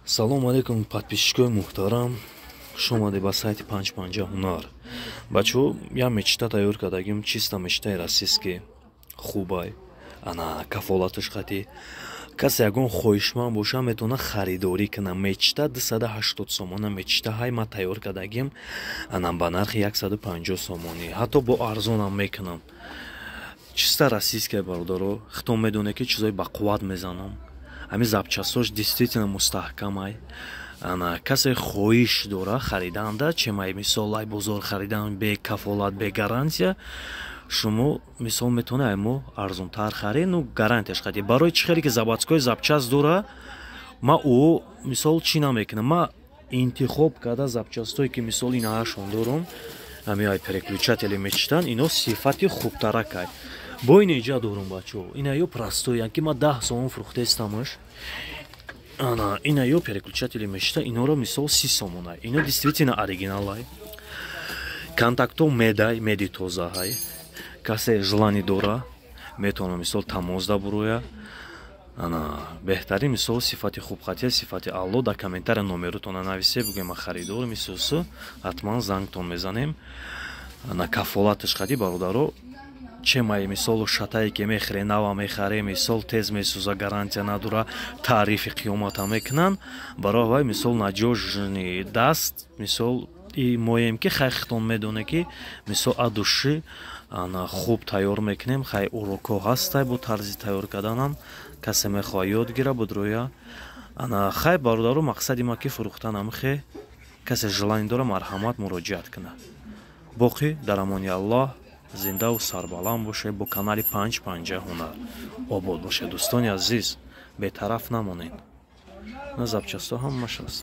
Салому алейкум, подписчикои муҳтарам, хуш омадед ба сайти «Панҷ панҷа ҳунар». Бачаҳо, як мечта тайёр кардагим, чиста мечтаи российский, хубай, ана кафолаташ қатӣ. Касе ягон хоҳишманд боша, метавона харидорӣ кунад. Мечта 280 сомона мечта ҳай ма тайёр кардагим, ана ба нархи 150 сомонӣ, ҳатто бо арзонам мекунам. Чиста российская, бародаро, хитон медонед, ки чизои бақувват мезанам. Ҳамин запчастош действительно мустаҳкамай. Ана касе хоҳиш дора хариданда, чемай, мисол, ай бозор харидан бе кафолат, бе гарантия, шумо, мисол, метавонед ай мо арзонтар харед, ну гарантияш қатӣ. Барои чӣ хеле ки заводской запчасть дора, ма ӯ, мисол, чӣ намекунам, ма интихоб карда запчастое ки, мисол, инаҳашон дорум, ҳами ай переключатели мечтан, ино сифати хубтаракай. Бо ин иҷа дорум, бачаҳо, ина ё простоян, ки ма 10 сомон фурӯхтаистамаш. Ана ина ё переключатели мечта, иноро, мисол, 30 сомонай. Ино действительно оригиналай, контакто медай, меди тозаҳай. Касе желание дора, метавона, мисол, тамос буроя. Ана беҳтарин, мисол, сифати хуб қатия, сифати алло. Дар комментария номерутона нависе, бугӯем, ма харидор мисусу, ҳатман зангтон мезанем. Ана кафолаташ қади, бародаро. Чемай, мисолу, шатае ки мехӯре, нава мехаре, мисол, тез месӯза, гарантия надора, таърифи қиёмата мекунанд. Барои вай, мисол, надёжный даст, мисол, и моем, ки хай, хитон медоне, ки, мисол, от души ана хуб тайёр мекунем. Хай, урокҳо ҳастай бо тарзи тайёр карданам, касе мехоҳад ёд гира, будроя. Ана хай, бародаро, мақсади ма ки фурӯхтанам хе. Касе желание дора, марҳамат, муроҷиат кунад. Боқӣ дар амони Аллоҳ, зиндаву сарбаланд бошед, бо канали «Панҷ панҷа ҳунар» обод бошед. Дӯстони азиз, бетараф намонед, на запчасто ҳамаш аст.